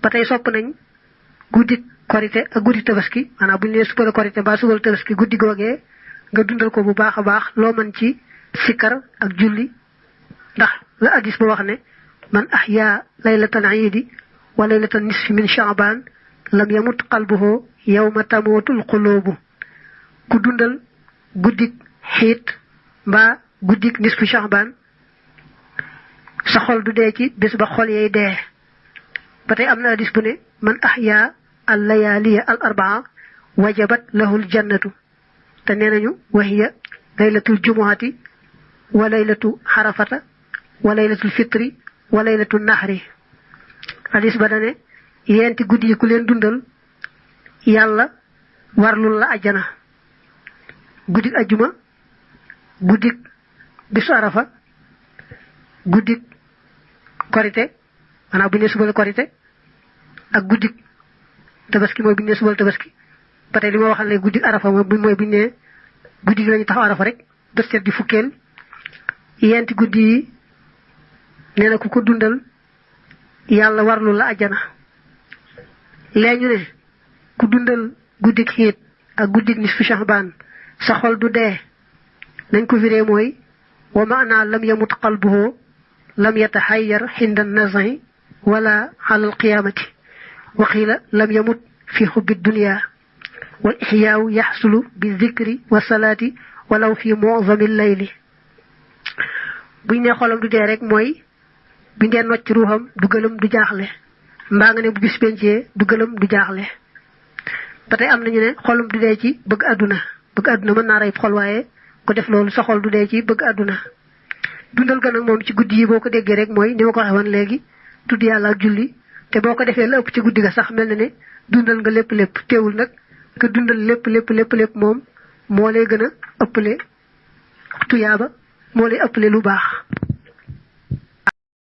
ba tey sopp nañ guddi korité ak guddi tabaski maanaam bu ñu nee suba la korité mbaa suba la tabaski guddi googee nga dundal ko bu baax a baax loo mën ci sikkar ak julli ndax la hadis ba wax ne man ahya laylatan iidi wa laylatan nisfi min sha'ban lam yamut qalbuhu yawma tamutul qulubu ku dundal guddik xiit mbaa guddik nisfu sha'ban sa xol du dee ci bés ba xol yay dee ba tey am na hadis bu ne man ahya al layaliya al arbaa wajabat lahul jannatu te nee nañu wahiya laylatul jumuati wa laylatu xarafata wa laylatul fitri wa laylatul nahri hadis ba dane yenti guddi yi ku leen dundal yàlla warlul la ajjana guddik ajjuma guddik bisu arafa guddik korite maanaam bu ñu nee suba la korite ak guddik tabaski mooy bu ñu nee suba la tabaski ba tey li ma waxal ne guddik arafa mooy bu ñu nee guddi gi lañu taxaw arafa rek bés set di fukkeel yenti guddi yi nee na ku ko dundal yàlla warlu la ajjana léegi ñu ne ku dundal guddik xiit ak guddik nisfu shahban sa xol du dee nañ ko firee mooy wa maana lam yamut qalbuhu lam yatahayyar xinda nazahi wala ala alqiyamati wa qiila lam yamut fi xubbi dunya wal ixyaaw yaxsulu bi zikri wa salaati walaw fi mu'zami layli buñ ne xolam du dee rek mooy bi ngeen nocc ruuxam du gëlëm du jaaxle mbaa nga ne bu bis pencee du gëlëm du jaaxle ba tey am nañu ne xolam du dee ci bëgg àdduna mën naa rey xol waaye ko def loolu sa xol du dee ci bëgg àdduna dundal ga nag moom ci guddi yi boo ko déggee rek mooy ni ma ko waxee woon léegi tudd yàlla ak julli te boo ko defee la ëpp ci guddi ga sax mel na ne dundal nga lépp teewul nag nga dundal lépp moom moo lay gën a ëppale tuyaaba moo lay ëppale lu baax